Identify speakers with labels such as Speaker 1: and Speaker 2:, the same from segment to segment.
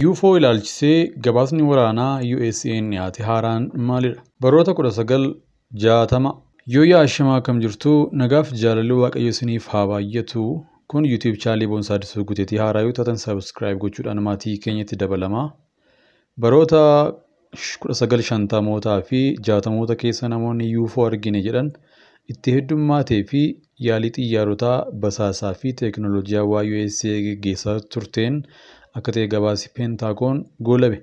Speaker 1: UFO ilaalchisee gabaasni waraanaa USA'n dhiyaate haaraan maalidha? Baroota 1960 Yooyyaa Ashamaa, akkam jirtu? Nagaaf jaalalli Waaqayyo isiniif haa baay'atu. Kun YouTube chaanalii Boonsaa Addisuu Guuteetii. Haaraa yoo taatan subscribe gochuudhaan maatii keenyatti dabalamaa. Baroota 1950mootaa fi 60moota keessa namoonni UFO argine jedhan itti heddummaatee fi yaalii xiyyaarotaa basaasaa fi teekinooloojii hawaa USA geggeessaa turteen akka ta'e gabaasi Peentaagoon goolabe.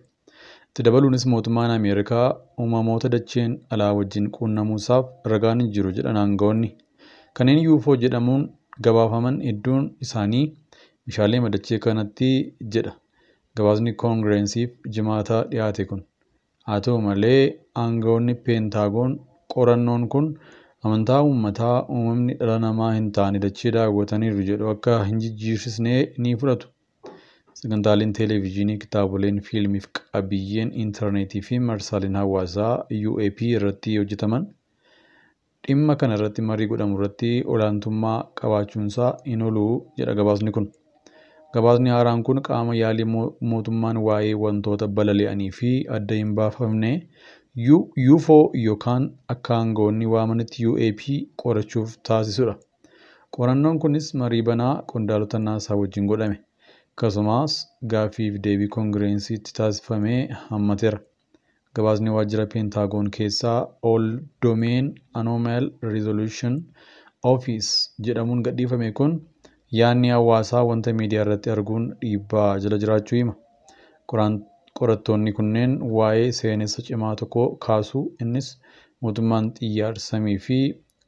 Speaker 1: Itti dabaluunis mootummaan Ameerikaa uumamoota dacheen alaa wajjin quunnamuusaaf ragaan hin jiru jedhan aangawoonni. Kanneen UFO jedhamuun gabaafaman hedduun isaanii meeshaalee madachee kanatti jedha gabaasni koongireesiif Jimaata dhiyaate kun. Haa ta'u malee, aangawoonni Peentaagoon qorannoon kun amantaa uummataa uumamni dhala namaa hin taane dachee daawwataniiru jedhu akka hin jijjiirsisne ni fudhatu. Sagantaaleen televezyiinii, kitaaboleen, fiilmii fi qabiyyeen intarneetii fi marsaaleen hawaasaa UAP irratti hojjetaman dhimma kana irratti marii godhamu irratti olaantummaa qabaachuunsaa hin oolu jedha gabaasni kun. Gabaasni haaraan kun qaama yaalii mootummaan waa'ee wantoota balali'anii fi adda hin baafamne UFO yookaan akka aangawoonni waamanitti UAP qorachuuf taasisudha. Qorannoon kunis marii banaa qondaalota NASA wajjin godhame, akkasumas gaaffiif deebii koongireesitti taasifame hammateera. Gabaasni waajjira Peentaagoon keessaa All Domain Anomaly Resolution Office jedhamuun gadhiifame kun yaadni hawaasaa wanta miidiyaa irratti arguun dhiibbaa jala jiraachuu hima. Qorattoonni kunneen waa'ee seenessa cimaa tokko kaasu, innis mootummaan xiyyaara samii fi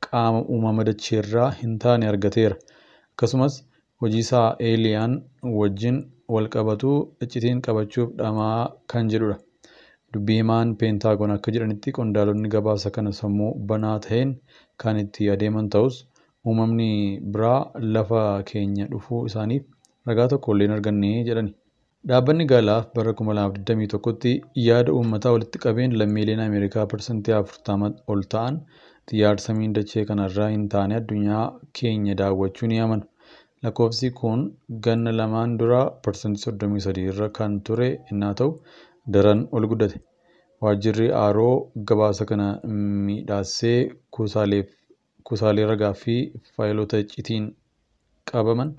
Speaker 1: qaama uumama dacheerraa hin taane argateera. Akkasumas hojii isaa Eeliyaan wajjin wal qabatu iccitiin qabachuuf dhama'aa kan jedhudha. Dubbii himaan Peentaagoon akka jedhanitti, qondaalonni gabaasa kana sammuu banaa ta'een kan itti adeeman ta'us, uumamni biraa lafa keenya dhufuu isaaniif ragaa tokko illee hin arganne jedhani. Dhaabbanni Gaalaaf bara 2021tti yaada uummataa walitti qabeen lammiileen Ameerikaa 40% ol ta'an xiyyaara samiin dachee kanarraa hin taane addunyaa keenya daawwachuu ni amanu. Lakkoofsi kun ganna lamaan dura 33% irra kan ture innaa ta'u, daran ol guddate. Waajjirri Aaroo gabaasa kana miidhagsee kuusaalee ragaa fi faayilota icciitiin qabaman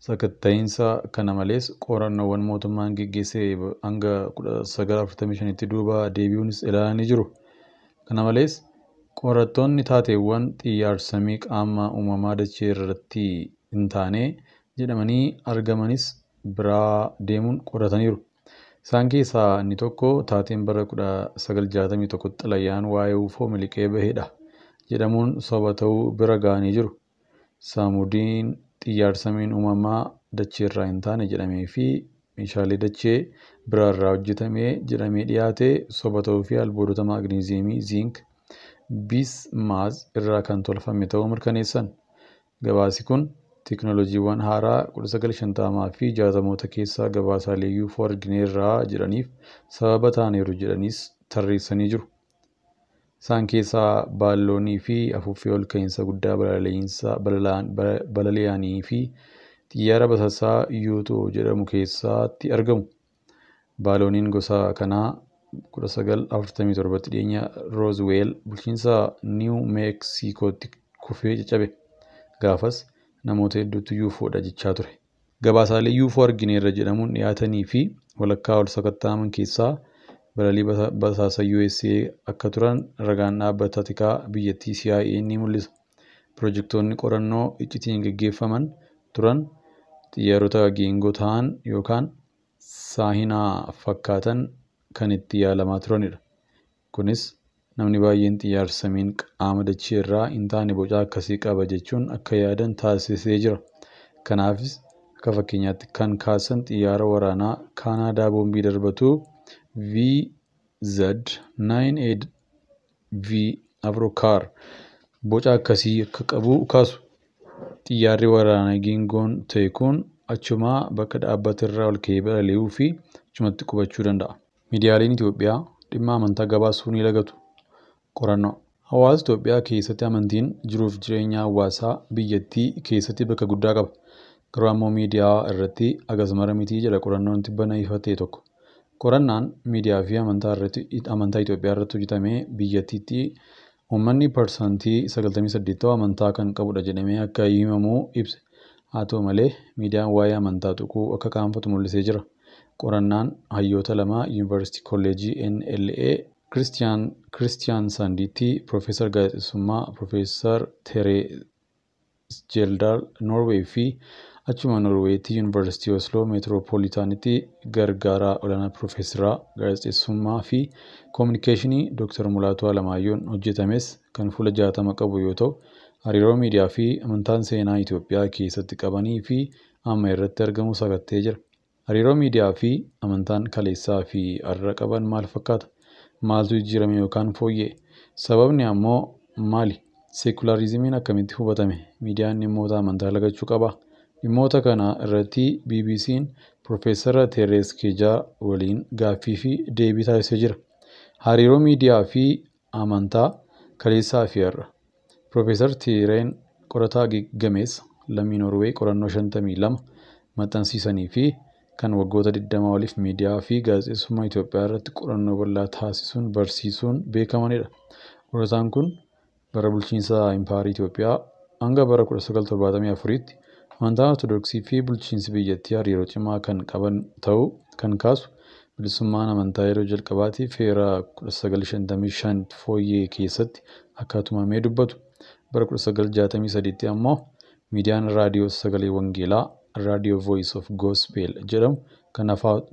Speaker 1: sakatta'iinsa kana malees qorannoowwan mootummaan geggeesse hanga 1945tti duuba deebi'uunis ilaalanii jiru. Kana malees qorattoonni taateewwan xiyyaar-samii qaama uumamaa dachee irratti hin taane jedhamanii argamanis biraa deemuun qorataniiru. Isaan keessaa inni tokko taateen bara 1961 xalayaan waa'ee UFO miliqee bahedha jedhamuun soba ta'uu bira gahanii jiru. Saamudiin xiyyaar-samiin uumamaa dacheerraa hin taane jedhamee fi meeshaalee dachee biraarraa hojjetame jedhamee dhiyaate soba ta'uu fi albuudota maagneeziyemii, ziink, biismaaz irraa kan tolfame ta'uu mirkaneessan. Gabaasi kun teekinooloojiiwwan haaraa 1950 fi 60moota keessaa gabaasaalee UFO argineerra jedhaniif sababa ta'aniiru jedhaniis tarreessanii jiru. Isaan keessaa baalloonii fi afuuffee ol ka'iinsa guddaa balali'anii fi xiyyaara basaasaa U2 jedhamu keessatti argamu. Baalooniin gosa kanaa 1947tti dhiyeenya Roozweel, bulchiinsa Niiw Meeksikootti kufee caccabe. Gaafas namoota hedduutu UFOdha jechaa ture. Gabaasaalee UFO argineerra jedhamuun dhiyaatanii fi walakkaa ol sakatta'aman keessaa balalii basaasa USA akka turan ragaan dhaabbata tikaa biyyattii CIA ni mul'isa. Pirojektoonni qorannoo icciitiin gaggeeffaman turan xiyyaarota geengoo ta'an yookaan saahinaa fakkaatan kan itti yaalamaa turanidha. Kunis namni baay'een xiyyaar-samiin qaama dachee irraa hin taane boca akkasii qaba jechuun akka yaadan taasisee jira. Kanaafis akka fakkeenyaatti kan kaasan xiyyaara waraanaa Kaanaadaa boombii darbatu VZ-9AV Avrocar boca akkasii akka qabu kaasu. Xiyyaarri waraanaa geengoon ta'e kun achumaa bakka dhaabbate irraa ol ka'ee balali'uu fi achumatti qubachuu danda'a. Miidiyaaleen Itoophiyaa dhimma amantaa gabaasuu ni lagatu. Qorannoo Hawaasa Itoophiyaa keessatti amantiin jiruuf jireenya hawaasaa biyyattii keessatti bakka guddaa qaba. Garuu ammoo miidiyaa irratti hagas mara miti jedha qorannoon tibbana ifa ta'e tokko. Qorannaan miidiyaa fi amantaa Itoophiyaa irratti hojjetame biyyattiitti uummanni 98% ta'u amantaa kan qabudha jedhamee akka himamu ibse. Haa ta'u malee miidiyaan waa'ee amantaa tuquu akka qaanfatu mul'isee jira. Qorannaan hayyoota lama Yuunivarsiitii Kolleejjii NLA Kiristiyaan Saandiitti Piroofeesar Gaazexeessummaa Piroofeesar Teree Sjeldaal Noorweey fi achuma Noorweeyitti Yuunivarsiitii Osloo Meetiroopoolitaanitti gargaaraa olaanaa Piroofeesara Gaazexeessummaa fi Koominikeeshinii Dr. Mulaatuu Alamaayyoon hojjetames kan fuula 60 qabu yoo ta'u, hariiroo miidiyaa fi amantaan seenaa Itoophiyaa keessatti qabanii fi amma irratti argamu sakatta'ee jira. Hariiroo miidiyaa fi amantaan kaleessaa fi har'a qaban maal fakkaata? Maaltu jijjiirame yookaan fooyya'e? Sababni ammoo maali? Seekularizimiin akkamitti hubatame? Miidiyaan dhimmoota amantaa lagachuu qabaa? Dhimmoota kana irratti BBC'n Piroofeesar Terees Keejaa waliin gaaffii fi deebii taasisee jira. Hariiroo miidiyaa fi amantaa kaleessaa fi har'a. Piroofeesar Teereen qorataa gameessa lammii Noorweey qorannoo 52 maxxansiisanii fi kan waggoota 20 oliif miidiyaa fi gaazexeessummaa Itoophiyaa irratti qorannoo bal'aa taasisuun barsiisuun beekamanidha. Qorataan kun bara bulchiinsa Impaarii Itoophiyaa hanga bara 1974tti amantaan Ortodoksii fi bulchiinsi biyyattii hariiroo cimaa kan qaban ta'uu kan kaasu bilisummaan amantaa yeroo jalqabaatiif heera 1955 fooyyee keessatti akka tumamee dubbatu. Bara 1963tti ammoo miidiyaan raadiyoo sagalee wangeelaa Raadiyoo Voice of Gospel jedhamu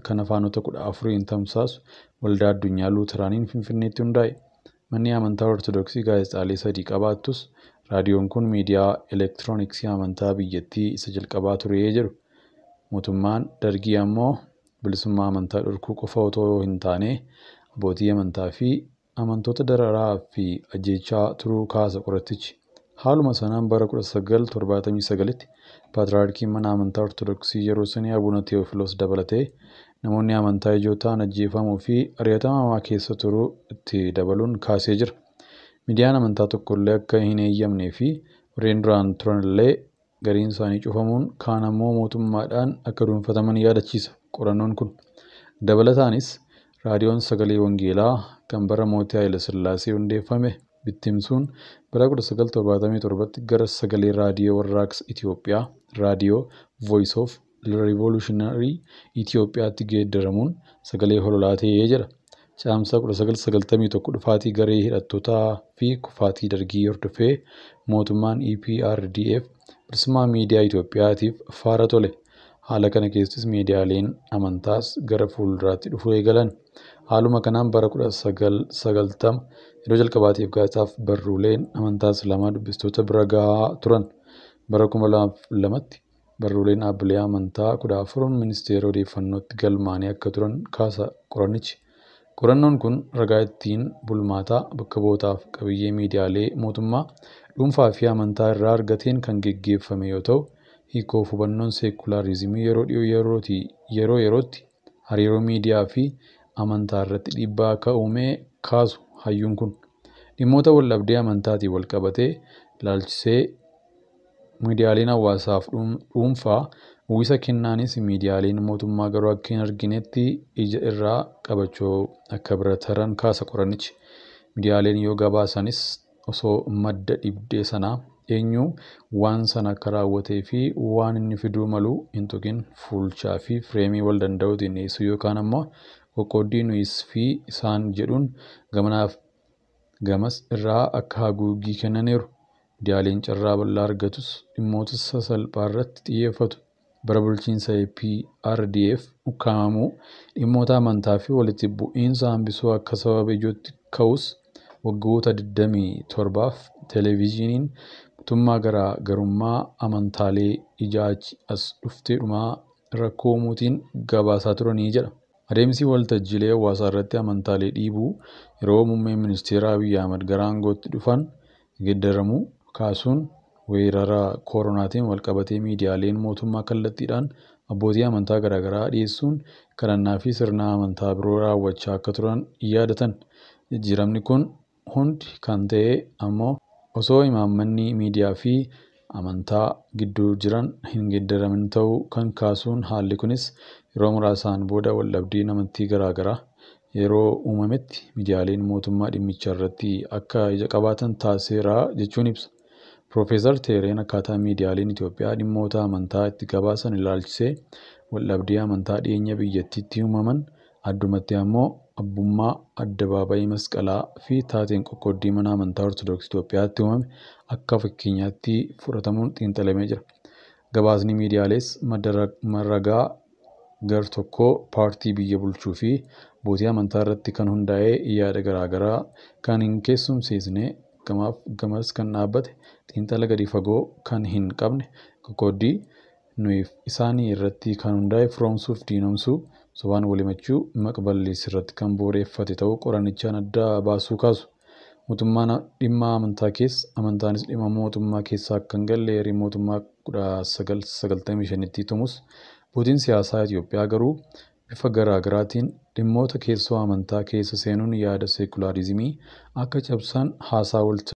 Speaker 1: kan afaanota 14 tamsaasu waldaa addunyaa Luuteraaniin Finfinneetti hundaa'e. Manni amantaa Ortodoksii gaazexaalee sadii qabaattus raadiyoon kun miidiyaa elektirooniksii amantaa biyyattii isa jalqabaa ture jedhu. Mootummaan Dargii ammoo bilisummaa amantaa dhorkuu qofa otoo hin taane abbootii amantaa fi amantoota dararaa fi ajjeechaa turuu kaasa qoratichi. Haaluma sanaan bara 1979tti Paatriyaarkiin mana amantaa Ortodoksii yeroo sanii Abuna Tewofiloos dabalatee namoonni amantaa ijoo ta'an ajjeefamuu fi ari'atama hamaa keessa turuu itti dabaluun kaasee jira. Miidiyaan amantaa tokkollee akka hin eeyyamnee fi warreen duraan turanillee gariin isaanii cufamuun kaan ammoo mootummaadhaan akka dhuunfataman yaadachiisa qorannoon kun. Dabalataanis raadiyoon sagalee wangeelaa kan bara mootii Haayile Sillaasee hundeeffame bittimsuun bara 1977tti gara sagalee raadiyoo warraaqsa Itoophiyaa raadiyoo Voice of Revolutionary Itoophiyaatti geeddaramuun sagalee hololaa ta'ee jira. Caamsaa 1991 dhufaatii garee hidhattootaa fi kufaatii dargii hordofee mootummaan EPRDF bilisummaa miidiyaa Itoophiyaatiif faara tole. Haala kana keessattis miidiyaaleen amantaas gara fuulduraatti dhufuu eegalan. Haaluma kanaan bara 1990 yeroo jalqabaatiif gaazexaaf barruuleen amantaa Islaamaa dubbistoota bira gahaa turan. Bara 2002tti barruuleen dhaabbilee amantaa 14 ministeera odeeffannootti galmaa'anii akka turan kaasa qorannichi. Qorannoon kun ragaa ittiin bulmaataa bakka bu'ootaaf qabiyyee miidiyaalee mootummaa dhuunfaa fi amantaa irraa argateen kan geggeeffame yoo ta'u, hiikoof hubannoon seekularizimii yeroo dhiyoo yeroo yerootti hariiroo miidiyaa fi amantaa irratti dhiibbaa akka uume kaasu hayyuun kun. Dhimmoota waldhabdee amantaatiin wal qabatee ilaalchisee miidiyaaleen hawaasaaf dhuunfaa uwwisa kennaanis miidiyaaleen mootummaa garuu akka hin arginetti ija irraa qabachuu akka bira taran kaasa qorannichi. Miidiyaaleen yoo gabaasanis osoo madda dhibdee sanaa eenyu waan sana akka raawwatee fi waan inni fiduu malu hin tuqin fuulchaa fi fireemii wal danda'uutiin dhiyeessuu yookaan ammoo qoqqooddii nuyis fi isaan jedhuun gamanaaf gamas irraa akka haguuggii kennaniiru. Miidiyaaleen carraa bal'aa argatus dhimmoota sasalphaa irratti xiyyeeffatu. Bara bulchiinsa EPRDF ukkaamamuu dhimmoota amantaa fi walitti bu'iinsa hambisuu akka sababa ijootti ka'us waggoota 27f televezyiiniin mootummaa garaa garummaa amantaalee ijaa achi as dhufteedhumaa rakkoo uumuutiin gabaasaa turanii jedha. Adeemsi waltajjiilee hawaasaa irratti amantaalee dhiibuu yeroo muummeen ministeera Abiyyi Ahmad gara aangootti dhufan geeddaramuu kaasuun weerara koronaatiin walqabatee miidiyaaleen mootummaa kallattiidhaan abbootii amantaa garaagaraa dhiyeessuun kadhannaa fi sirna amantaa biroo raawwachaa akka turan yaadatan. Jijjiiramni kun hundi kan ta'e ammoo osoo imaammanni miidiyaa fi amantaa gidduu jiran hin geeddaramin ta'uu kan kaasuun haalli kunis Yeroo muraasaan booda waldhabdeen amantii garaa garaa yeroo uumametti miidiyaaleen mootummaa dhimmicha irratti akka ija qabaatan taasiseera jechuun ibsa. Piroofeesar Teereen akkaataa miidiyaaleen Itoophiyaa dhimmoota amantaa itti gabaasan ilaalchisee waldhabdee amantaa dhiyeenya biyyattiitti uumaman addumatti ammoo abbummaa addabaabayii masqalaa fi taateen qoqqooddii mana amantaa Ortodoksii Itoophiyaatti uumame akka fakkeenyaatti fudhatamuun xiinxalamee jira. Gabaasni miidiyaalees madda ragaa gar tokkoo paartii biyya bulchuu fi abbootii amantaa irratti kan hundaa'e yaada garaa garaa kan hin keessumsiisne gamaaf gamas kan dhaabbate xiinxala gadi fagoo kan hin qabne qoqqooddii nuyiif isaanii irratti kan hundaa'e firoomsuuf diinomsuu sobaan walimachuu maqballeessi irratti kan bu'uureffate ta'uu qorannichaan adda baasuu kaasu. Mootummaan dhimma amantaa keessa amantaanis dhimma mootummaa keessa akka hin galle heerri mootummaa 1995tti tumus abbootiin siyaasaa Itoophiyaa garuu bifa garaa garaatiin dhimmoota keessoo amantaa keessa seenuun yaada seekularizimii akka cabsan haasaa oolchan.